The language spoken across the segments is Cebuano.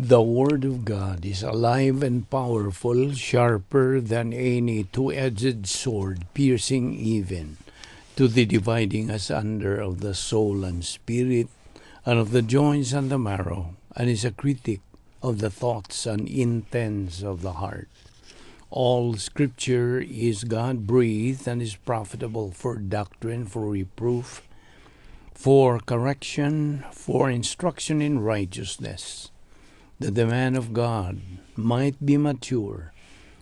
The Word of God is alive and powerful, sharper than any two-edged sword, piercing even to the dividing asunder of the soul and spirit, and of the joints and the marrow, and is a critic of the thoughts and intents of the heart. All Scripture is God-breathed and is profitable for doctrine, for reproof, for correction, for instruction in righteousness, that the man of God might be mature,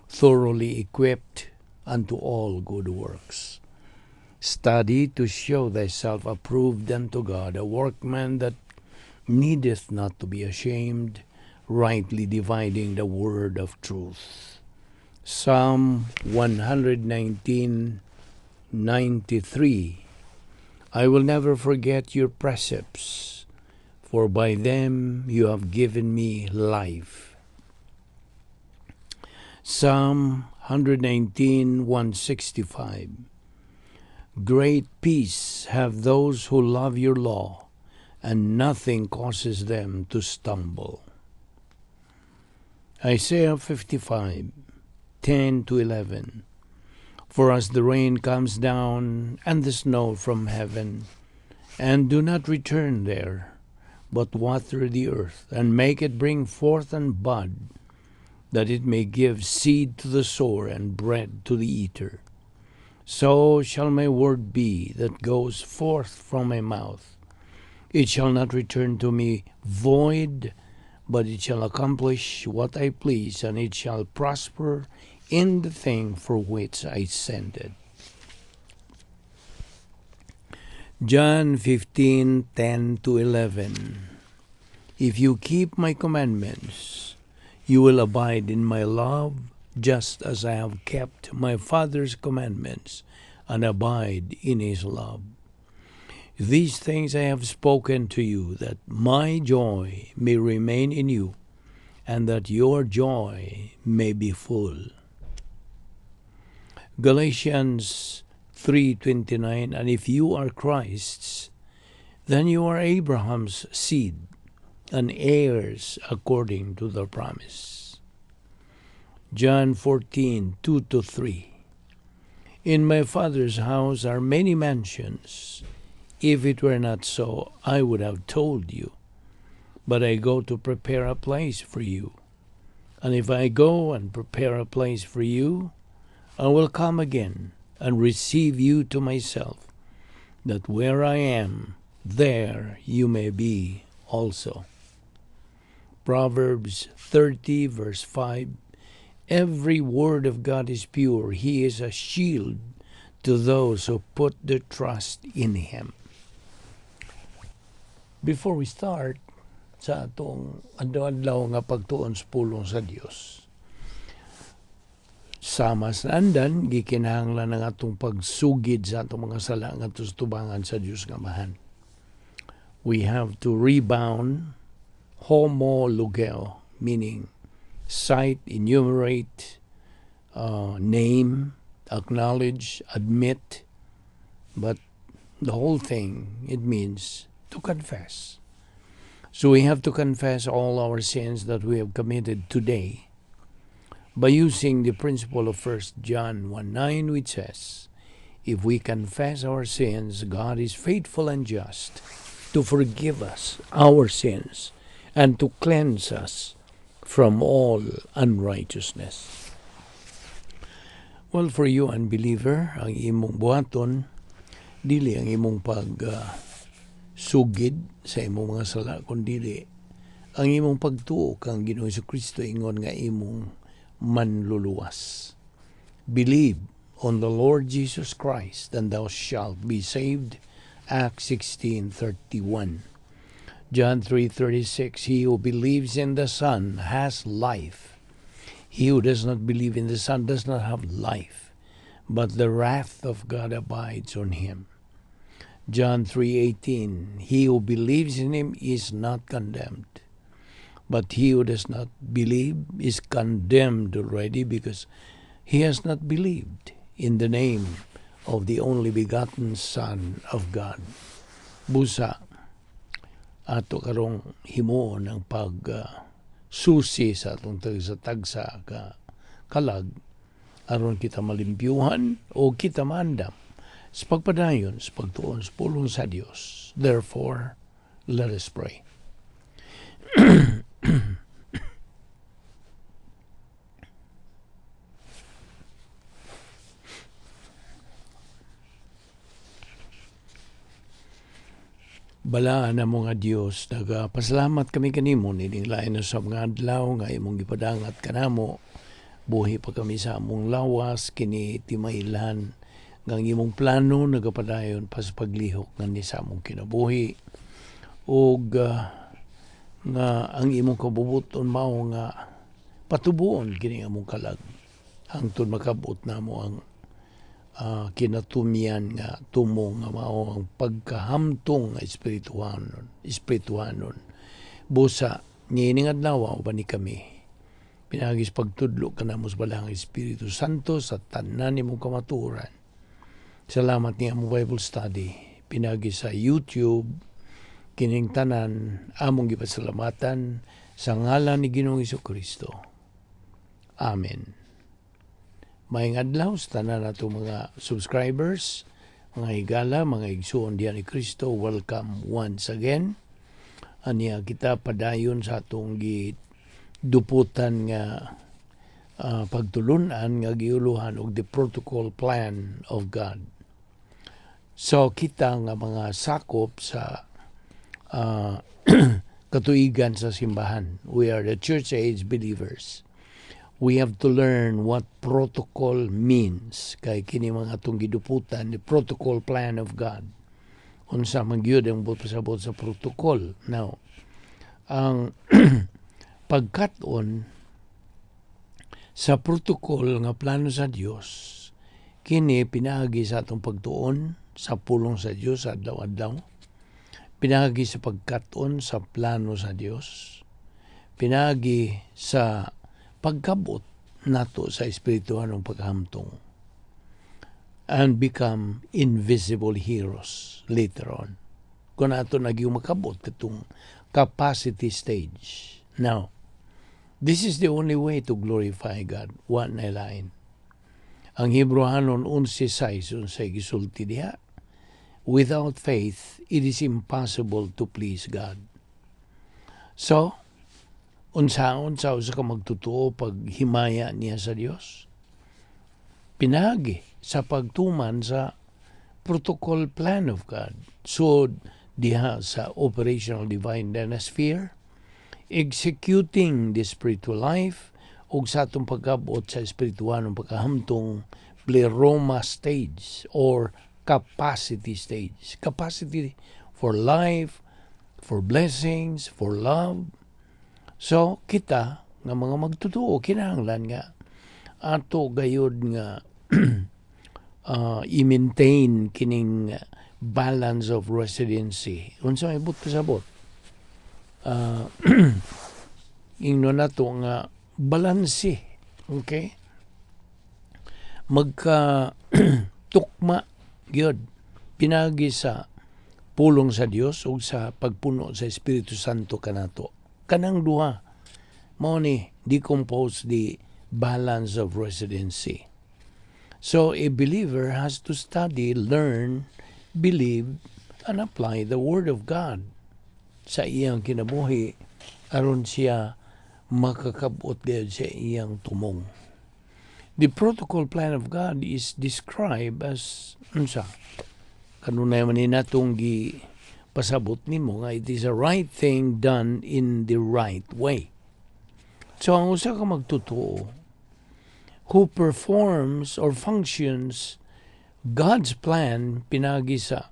thoroughly equipped unto all good works. Study to show thyself approved unto God, a workman that needeth not to be ashamed, rightly dividing the word of truth. Psalm 119:93. I will never forget your precepts, for by them you have given me life. Psalm 119:165. Great peace have those who love your law, and nothing causes them to stumble. Isaiah 55:10 to 11. For as the rain comes down and the snow from heaven, and do not return there, but water the earth, and make it bring forth and bud, that it may give seed to the sower and bread to the eater, so shall my word be that goes forth from my mouth. It shall not return to me void, but it shall accomplish what I please, and it shall prosper in the thing for which I send it. John 15:10 to 11. If you keep my commandments, you will abide in my love, just as I have kept my Father's commandments and abide in his love. These things I have spoken to you, that my joy may remain in you, and that your joy may be full. Galatians 3:29. And if you are Christ's, then you are Abraham's seed and heirs according to the promise. John 14:2 to 3. In my Father's house are many mansions. If it were not so, I would have told you. But I go to prepare a place for you. And if I go and prepare a place for you, I will come again and receive you to myself, that where I am, there you may be also. Proverbs 30, verse 5. Every word of God is pure. He is a shield to those who put their trust in Him. Before we start sa atong adlaw-adlaw nga pagtuon sa pulong sa Dios, sama sa andan, gikinahanglan ang atong pagsugid sa atong mga sala ngadto sa tubangan sa Dios nga Amahan. We have to rebound, homologeo, meaning cite, enumerate, name, acknowledge, admit, but the whole thing, it means to confess. So we have to confess all our sins that we have committed today by using the principle of 1 John 1:9, which says, "If we confess our sins, God is faithful and just to forgive us our sins and to cleanse us from all unrighteousness." Well, for you, unbeliever, ang imong buhaton, dili ang imong pag sugid sa imong mga sala, kundi ang imong pagtuo kang Ginoong Kristo ingon nga imong manluluwas. Believe on the Lord Jesus Christ and thou shalt be saved. Acts 16:31. John 3:36. He who believes in the Son has life. He who does not believe in the Son does not have life, but the wrath of God abides on him. John 3:18. He who believes in him is not condemned, but he who does not believe is condemned already, because he has not believed in the name of the only begotten Son of God. Busa ato karong himuon ang pag Susi sa atong tagsa-tagsa ka kalag aron kita malimpyuhan o kita maandam sa pagpadayon sa pagtuon sa pulong sa Dios. Therefore, let us pray. Balaan na mo nga Dios, nagapasalamat kami kanimo nining lain na sa mga adlaw nga imong gipadangat kanamo. Buhi pa kami sa among lawas, kini timailhan nga ang imong plano nagapadayon pa sa paglihok nga ni sa among kinabuhi. Ug nga ang imong kabubuton mao nga patubuon kini among kalag hangtod makabot namo ang kinatumyan nga tumo nga mao ang pagkahamtong nga espirituhanon. Busa niining adlaw uban ni kami pinaagi sa pagtudlo kanamo sa Balaang Espiritu Santo sa tanan nimong kamatuoran. Salamat ni among Bible study pinaagi sa YouTube, kining tanan among gipasalamatan sa ngalan ni Ginoong Kristo. Amen. Maayong adlaw sa tanan nato mga subscribers, mga higala, mga igsuon diha ni Kristo, welcome once again. Aniya kita padayon sa atong giduputan nga pagtulunan nga giuluhan og the protocol plan of God. So kita nga mga sakop sa katuigan sa simbahan, we are the church age believers. We have to learn what protocol means. Kay kini mga atong giduputan, the protocol plan of God. Unsa man gyud ang buot pasabot sa protocol. Now, ang pagkat-on sa protocol nga plano sa Dios, kini pinaagi sa atong pagtuon sa pulong sa Dios adlaw-adlaw, pinaagi sa pagkat-on sa plano sa Dios, pinaagi sa pagkabot nato sa espirituhanong paghamtong, and become invisible heroes later on. Kung ato naging makabot itong capacity stage. Now, this is the only way to glorify God. Wa na lain. Ang Hebreohanon 11:6, unsay gisulti diha? Without faith, it is impossible to please God. So, unsaon sa usa ka magtotoo paghimaya niya sa Dios? Pinaagi sa pagtuman sa protocol plan of God. So, diha sa operational divine sphere, executing the spiritual life, ug sa atong pagkabot sa espirituhanong pagkahamtong, pleroma stage or capacity stage. Capacity for life, for blessings, for love. So, kita nga mga magtotoo, kinahanglan nga ato gayud nga i-maintain kining balance of residency. Unsa may buot pasabot? Ingno nato nga balanse. Okay? Magka tukma gyud pinaagi sa pulong sa Dios ug sa pagpuno sa Espiritu Santo kanato. Kanang duha mao ni decompose the balance of residency. So a believer has to study, learn, believe, and apply the Word of God sa iyang kinabuhi aron siya makakabot gayud sa iyang tumong. The protocol plan of God is described as unsa? Kanunay man ni natong gi pasabot nimo nga it is a right thing done in the right way. So ang usa ka magtotoo who performs or functions God's plan pinaagi sa,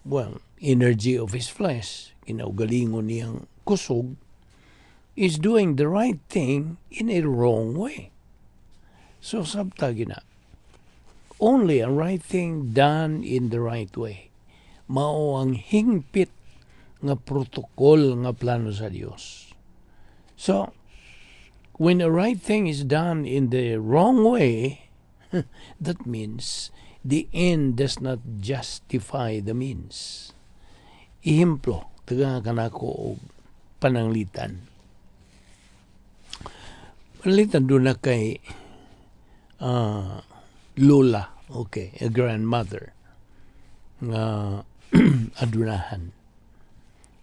well, energy of his flesh, kinaugalingon niyang kusog, is doing the right thing in a wrong way. So sabta gina. Only a right thing done in the right way. Mao ang hingpit nga protocol nga plano sa Dios. So, when a right thing is done in the wrong way, that means the end does not justify the means. Ehemplo, taga kanako og pananglitan. Pananglitan duna kay lola, okay, a grandmother nga adunahan.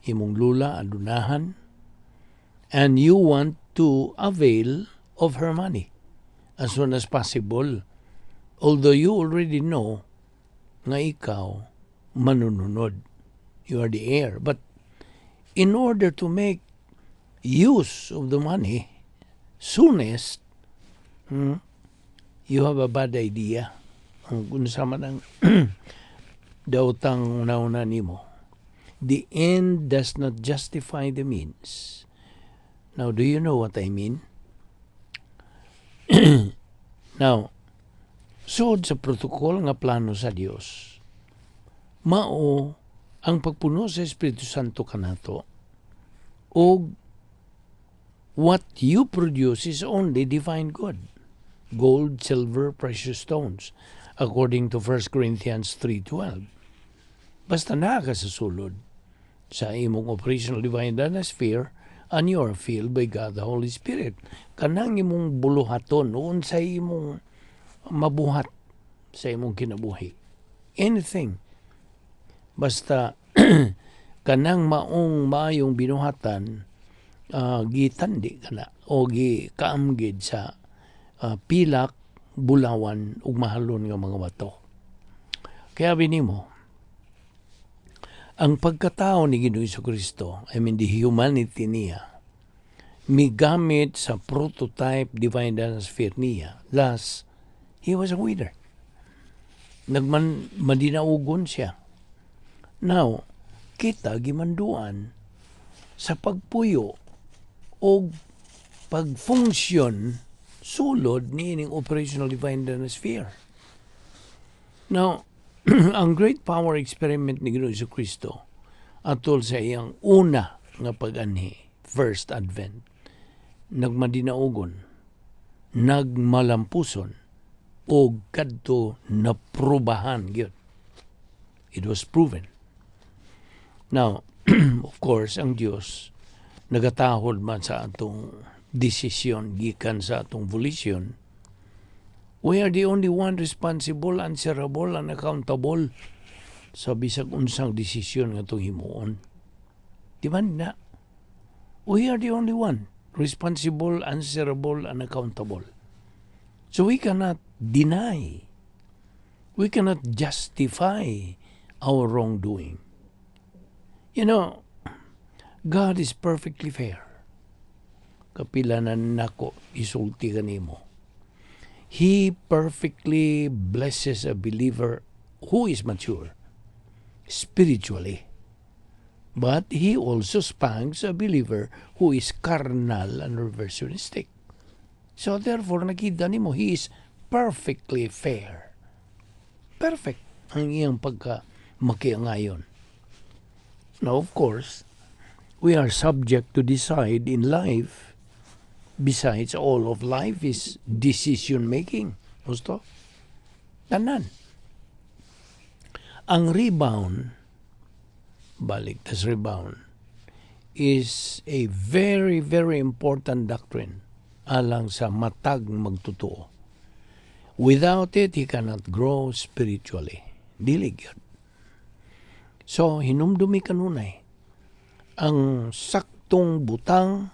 Imong lola adunahan and you want to avail of her money as soon as possible. Although you already know nga ikaw manununod. You are the heir. But in order to make use of the money soonest, you have a bad idea. Ang unsa man ang daotang una-una nimo. The end does not justify the means. Now, do you know what I mean? Now, sud sa protocol nga plano sa Dios, mao ang pagpuno sa Espiritu Santo kanato og what you produce is only divine good. Gold, silver, precious stones, according to 1 Corinthians 3:12. Basta naa ka sa sulod sa imong operational divine sphere and you are filled by God the Holy Spirit. Kanang imong buluhaton, unsay imong mabuhat sa imong kinabuhi. Anything. Basta kanang maong maayong binuhatan, gitandi kana o gikaamgid sa pilak, bulawan ug mahalon nga mga bato. Kaya binimo, ang pagkatao ni Ginoong Kristo, I mean, the humanity niya, migamit sa prototype divine sphere niya. Thus, he was a winner. Nagman madinaugon siya. Now, kita gimanduan sa pagpuyo og pagfunksyon sulod niining operational divine sphere. Now, ang great power experiment ni Ginoong Kristo atol sa iyang una nga pag-anhi, first advent, nagmadinaugon, nagmalampuson, og kadto naprubahan gyud. It was proven. Now, of course, ang Dios nagatahod man sa atong desisyon gikan sa atong volition. We are the only one responsible, answerable, and accountable sa bisag unsang desisyon nga atong himuon. Di ba na? We are the only one responsible, answerable, and accountable. So we cannot deny, we cannot justify our wrongdoing. God is perfectly fair. Kapila na nako isulti kanimo. He perfectly blesses a believer who is mature spiritually. But he also spanks a believer who is carnal and reversionistic. So therefore, nakita nimo, he is perfectly fair. Perfect ang iyang pagka makiangayon. Now, of course, we are subject to decide in life. Besides, all of life is decision making. Gusto? Tanan. Ang rebound, balik tas rebound, is a very, very important doctrine alang sa matag magtotoo. Without it, he cannot grow spiritually. Dili gyud. So, hinumdumi kanunay ang saktong butang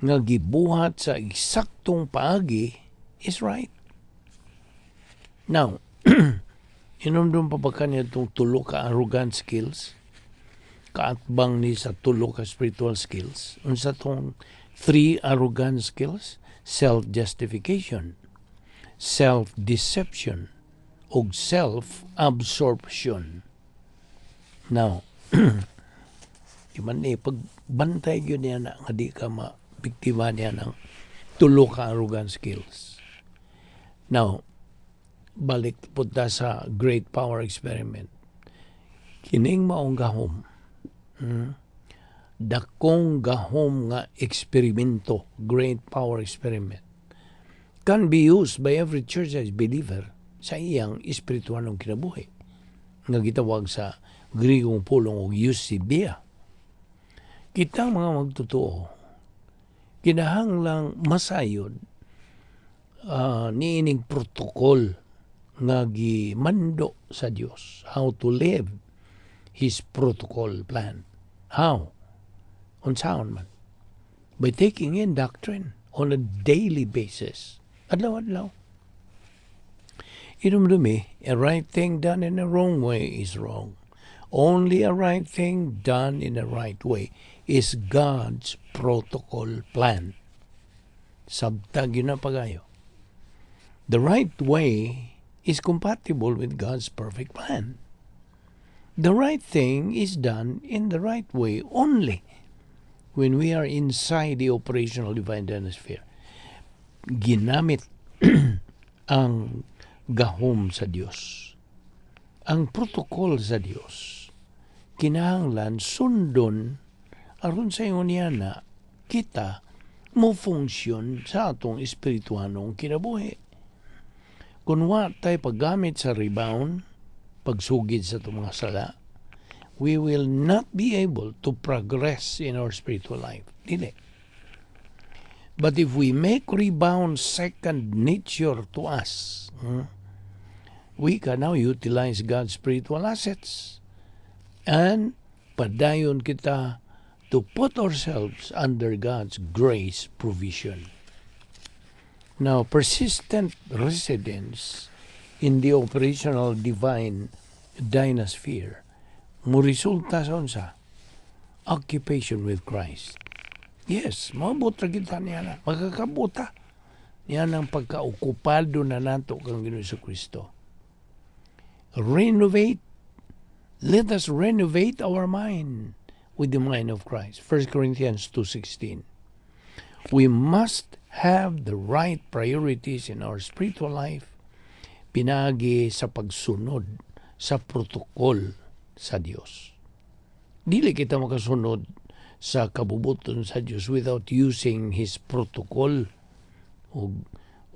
nga gibuhat sa eksaktong paagi is right. Now, hinumdum pa ba kaniya itong tulo ka arrogant skills? Kaatbang ni sa tulo ka spiritual skills. Unsa tong three arrogant skills? Self-justification, self-deception, ug self-absorption. Now, di man eh, pagbantay yun niya na nga di ka mabiktima niya ng tulo ka arrogant skills. Now, balik punta sa great power experiment. Kining maong gahom, dakong gahom nga eksperimento, great power experiment, can be used by every church as believer sa iyang espiritualong kinabuhi nga gitawag sa Grigong pulong og eusebia. Kitang mga magtotoo, Kinahanglang masayod niining protocol nga gimando sa Dios, how to live His protocol plan. How? Unsaon man? By taking in doctrine on a daily basis. Adlaw-adlaw. Hinumdumi, a right thing done in a wrong way is wrong. Only a right thing done in the right way is God's protocol plan. Sabtag yun na pagayo. The right way is compatible with God's perfect plan. The right thing is done in the right way only when we are inside the operational divine dynasphere. Ginamit ang gahom sa Dios. Ang protocol sa Dios kinahanglan sundon aron sa ingon niya na kita mo function sa atong espirituanong kinabuhi. Kung wa tay paggamit sa rebound, pagsugid sa atong mga sala, we will not be able to progress in our spiritual life. Dili. But if we make rebound second nature to us, we can now utilize God's spiritual assets. And padayon kita to put ourselves under God's grace provision. Now, persistent residence in the operational divine dynasphere mo resulta sa unsa? Occupation with Christ. Yes, maabot ra kita niya na. Magkakabuta niya ng pagkaokupado na nato kang Ginoo Kristo. Renovate. Let us renovate our mind with the mind of Christ. 1 Corinthians 2:16. We must have the right priorities in our spiritual life pinaagi sa pagsunod sa protocol sa Dios. Dili kita makasunod sa kabubuton sa Dios without using His protocol ug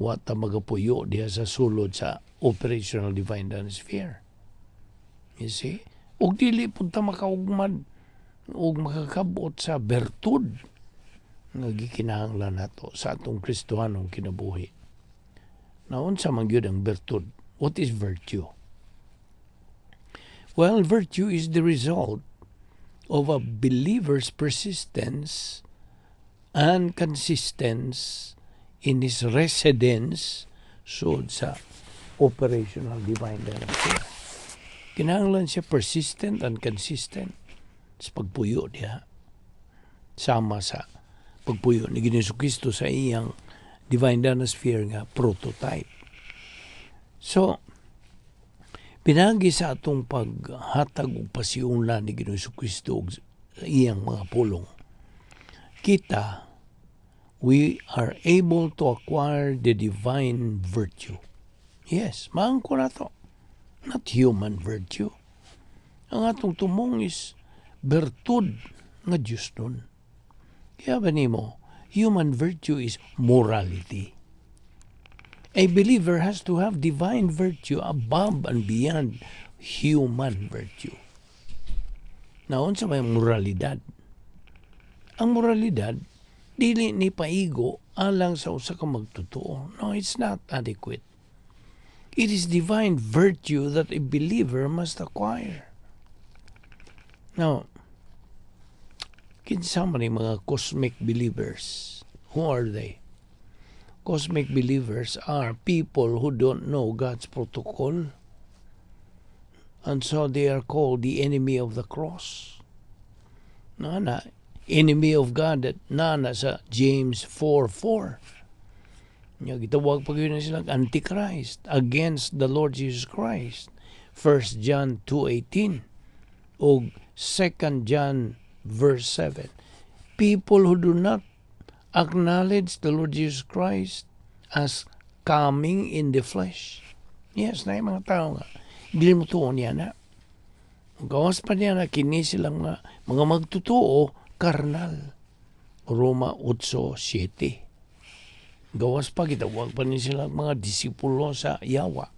wa ta magapuyo diha sa sulod sa operational divine sphere. You see? Ug dili pud ta makaugmad ug makakabot sa bertud nga gikinahanglan nato sa atong Kristohanong kinabuhi. Naunsa man gyud ang bertud? What is virtue? Well, virtue is the result of a believer's persistence and consistence in his residence sud sa operational divine sphere. Kinahanglan siya persistent and consistent sa pagpuyo diha. Sama sa pagpuyo ni Ginoong Kristo sa iyang divine sphere nga prototype. So, pinaagi sa atong paghatag og pasiuna ni Ginoong Kristo og iyang mga pulong, kita, we are able to acquire the divine virtue. Yes, maangko na to. Not human virtue. Ang atong tumong is bertud nga Diyos nun. Kaya ba nimo, human virtue is morality. A believer has to have divine virtue above and beyond human virtue. Naon sa may moralidad? Ang moralidad, dili ni paigo alang sa usa ka magtotoo. No, it's not adequate. It is divine virtue that a believer must acquire. Now, kinsa man ni mga cosmic believers? Who are they? Cosmic believers are people who don't know God's protocol. And so they are called the enemy of the cross. Na na, enemy of God at na na sa James 4:4. Nya gitawag pa gyud na silang Antichrist against the Lord Jesus Christ. 1 John 2:18 o 2 John verse 7. People who do not acknowledge the Lord Jesus Christ as coming in the flesh. Yes, na yung mga tao nga. Dili mo tuon niya na. Gawas pa niya na kini silang mga magtotoo karnal. Roma 8:7. Gawas pa gitawag pa ni sila mga disipulo sa yawa.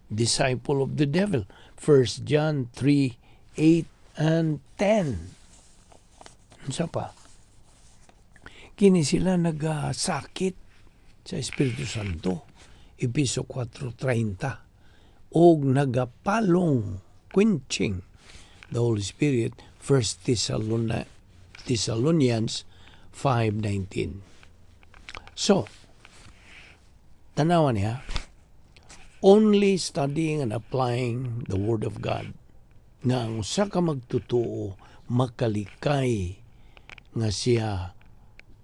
Disciple of the devil. 1 John 3:8 and 10. Unsa pa? Kini sila nagasakit sa Espiritu Santo. Epeso 4:30 og nagapalong, quenching the Holy Spirit, 1 Thessalonians 5:19. So, tanawan niya, only studying and applying the Word of God nga ang usa ka magtotoo makalikay nga siya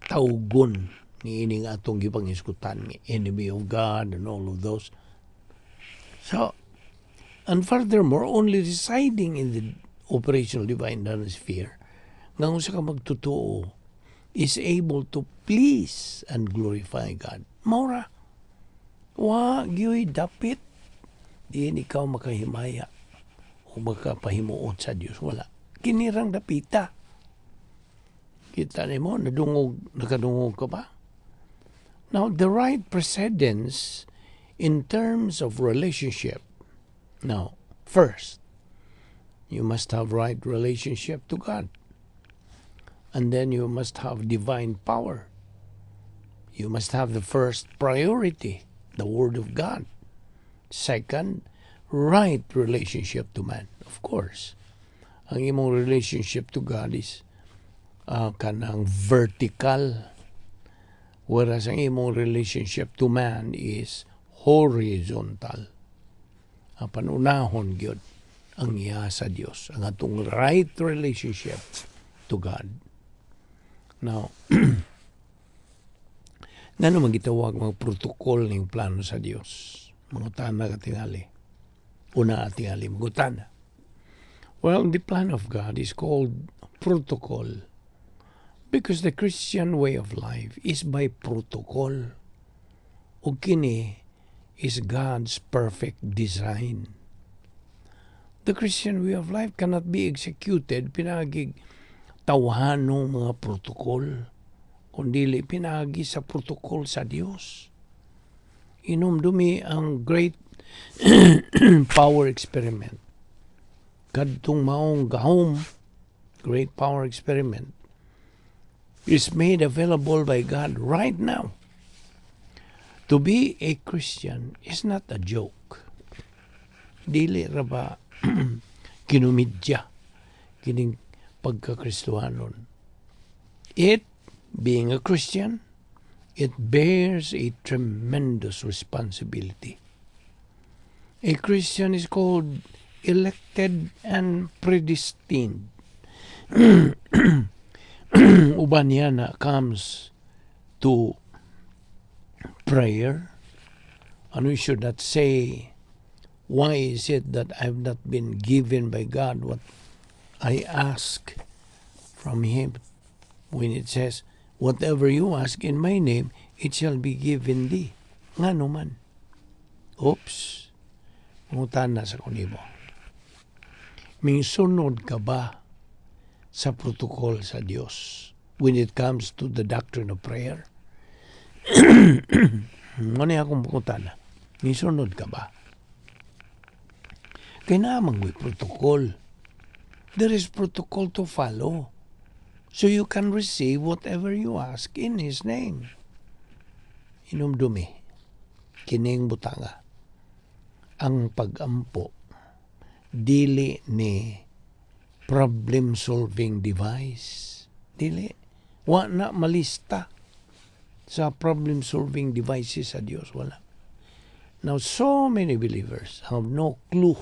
tawgon ni ining atong gipanghisgutan nga enemy of God and all of those. So, and furthermore, only residing in the operational divine sphere nga ang usa ka magtotoo is able to please and glorify God. Mao ra. Wa gyoy dapit diin ikaw makahimaya o makapahimuot sa Dios. Wala. Kini rang dapita. Kita nimo, nadungog, nakadungog ka ba? Now, the right precedence in terms of relationship. Now, first, you must have right relationship to God. And then you must have divine power. You must have the first priority, the Word of God. Second, right relationship to man. Of course. Ang imong relationship to God is kanang vertical, whereas ang imong relationship to man is horizontal. Apan unahon gyud ang iya sa Dios, ang atong right relationship to God. Now, ngano man gitawag mga protocol ning plano sa Dios? Mangutana ka tingali. Una tingali, mangutana. Well, the plan of God is called protocol because the Christian way of life is by protocol. Ug kini is God's perfect design. The Christian way of life cannot be executed pinaagig tawhanong mga protocol, kundi pinaagi sa protocol sa Dios. Inumdumi ang great power experiment. Kadtong maong gahom, great power experiment, is made available by God right now. To be a Christian is not a joke. Dili ra ba kinumidya kining pagkakristohanon. It, being a Christian, it bears a tremendous responsibility. A Christian is called elected and predestined. Uban niya na comes to prayer, and we should not say, "Why is it that I've not been given by God what I ask from Him?" When it says, "Whatever you ask in my name, it shall be given thee." Ngano man? Oops. Mangutana sa ko nimo. Misunod ka ba sa protocol sa Dios when it comes to the doctrine of prayer? Ano akong pangutana? Misunod ka ba? Kay naa man may protocol. There is protocol to follow so you can receive whatever you ask in His name. Inumdumi, kining butanga, ang pagampo, dili ni problem-solving device. Dili. Wa na malista sa problem-solving devices sa Dios. Wala. Now, so many believers have no clue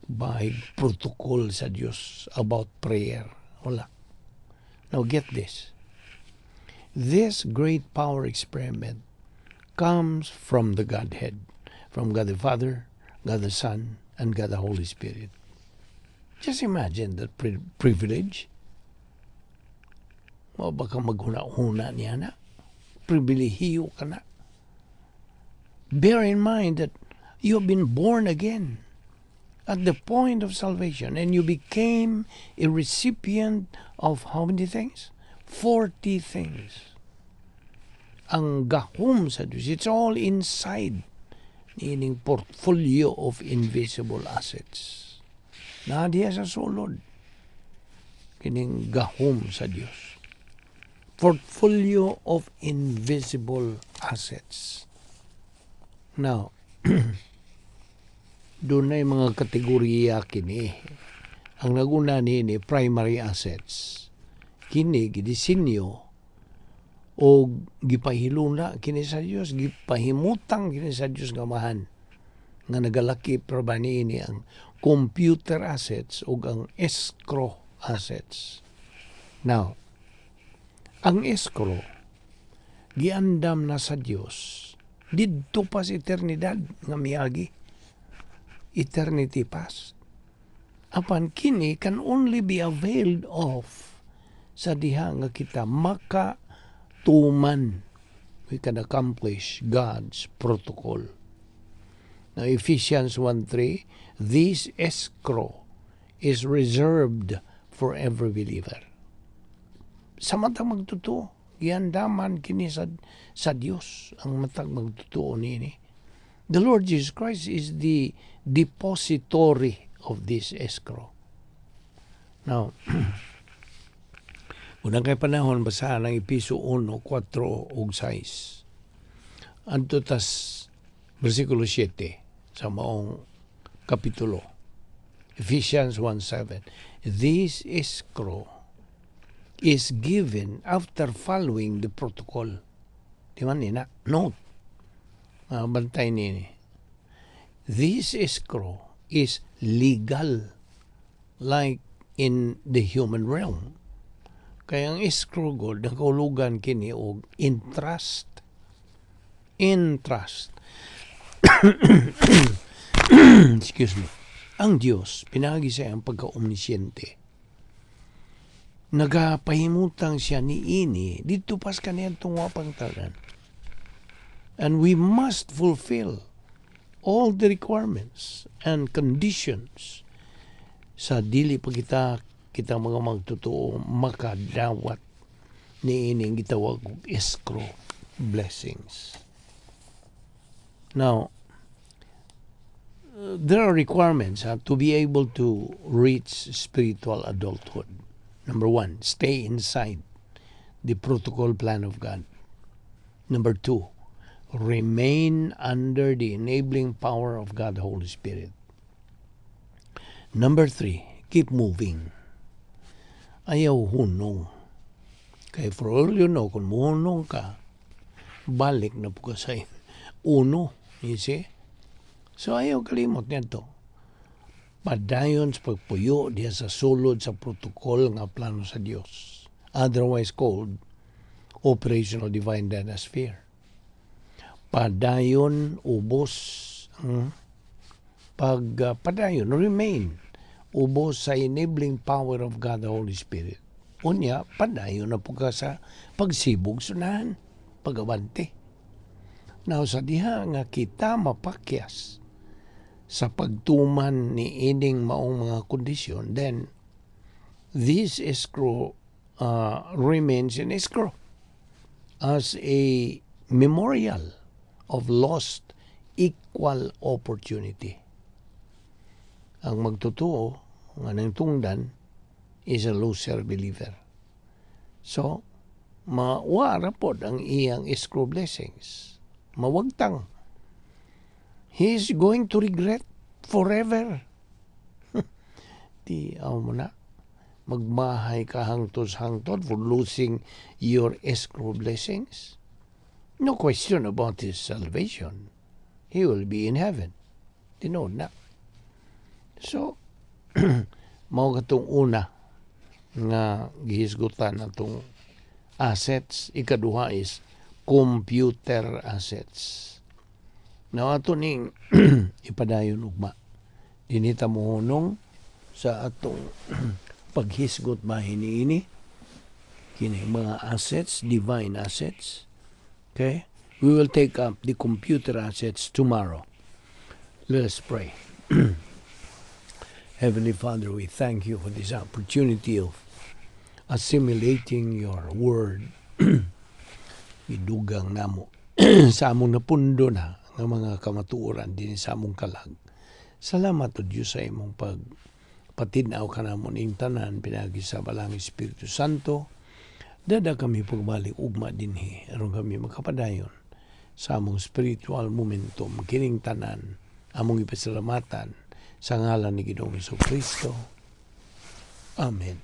by protocol sa Dios about prayer. Wala. Now, get this. This great power experiment comes from the Godhead, from God the Father, God the Son, and God the Holy Spirit. Just imagine that privilege. Mao ba ka maghuna-huna niya na? Pribilehiyo ka na. Bear in mind that you have been born again at the point of salvation and you became a recipient of how many things? 40 things. Ang gahom sa Diyos, it's all inside niining portfolio of invisible assets. Naa diha sa sulod kining gahom sa Dios. Portfolio of invisible assets. Now, dunay mga kategorya kini. Ang naguna niini, primary assets. Kini gidisenyo o gipahiluna kini sa Dios, gipahimutang kini sa Dios nga Amahan nga nagalakip ra niini ang computer assets ug ang escrow assets. Now, ang escrow giandam na sa Dios didto pa sa eternidad nga miagi, eternity past. Apan kini can only be availed of sa diha nga kita makatuman, we can accomplish God's protocol. Now, Ephesians 1:3, this escrow is reserved for every believer. Sa matag magtotoo, giandaman kini sa Dios ang matag magtotoo niini. The Lord Jesus Christ is the depository of this escrow. Now, unang kay panahon, basahan ang Epeso 1, 4 ug 6. Adto tas versikulo 7 sa maong kapitulo. Ephesians 1:7. This escrow is given after following the protocol. Di man nina? Note. Bantay nini. This escrow is legal like in the human realm. Kaya ang escrow god, nakahulugan kini og interest. Interest. Excuse me. Ang Dios, pinaagi sa iyang pagka-omnisciente, nagapahimutang siya niini didto pas kaniadtong wa pang tanan. And we must fulfill all the requirements and conditions sa dili pa kita mga magtotoo makadawat niining gitawag og escrow blessings. Now, there are requirements to be able to reach spiritual adulthood. Number one, stay inside the protocol plan of God. Number two, remain under the enabling power of God the Holy Spirit. Number three, keep moving. Ayaw hunong. Kay for all you know, kung muhunong ka, balik na pod ka sa uno. You see? So ayaw kalimot nito. Padayon sa pagpuyo diya sa sulod sa protocol nga plano sa Dios. Otherwise called operational divine dynasphere. Padayon ubos pag padayon, remain ubos sa enabling power of God the Holy Spirit. Unya, padayon na pod ka sa pagsibog sunahan, pagabante. Now, sa diha nga kita mapakyas sa pagtuman ni ining maong mga kondisyon, then this escrow remains in escrow as a memorial of lost equal opportunity. Ang magtotoo nga nang tungdan is a loser believer. So, mawara pod ang iyang escrow blessings. Mawagtang. He is going to regret forever. Di aw mo na. Magmahay ka hangtod sa hangtod for losing your escrow blessings. No question about his salvation. He will be in heaven. Tinuod na. So, mao katong una nga gihisgutan atong assets. Ikaduha is computer assets. Now, ato ning ipadayon ugma. Dinhi ta mohunong sa atong paghisgot bahin niini kini mga assets, divine assets. Okay? We will take up the computer assets tomorrow. Let us pray. Heavenly Father, we thank you for this opportunity of assimilating your word. Idugang namo sa among napundo na nga mga kamatuoran din sa among kalag. Salamat o Diyos sa imong pag patinaw kanamo ning tanan pinaagi sa Balaang Espiritu Santo. Dada kami pagbalik ugma dinhi aron kami makapadayon sa among spiritual momentum. Kining tanan among ipasalamatan sa ngalan ni Ginoong Kristo. Amen.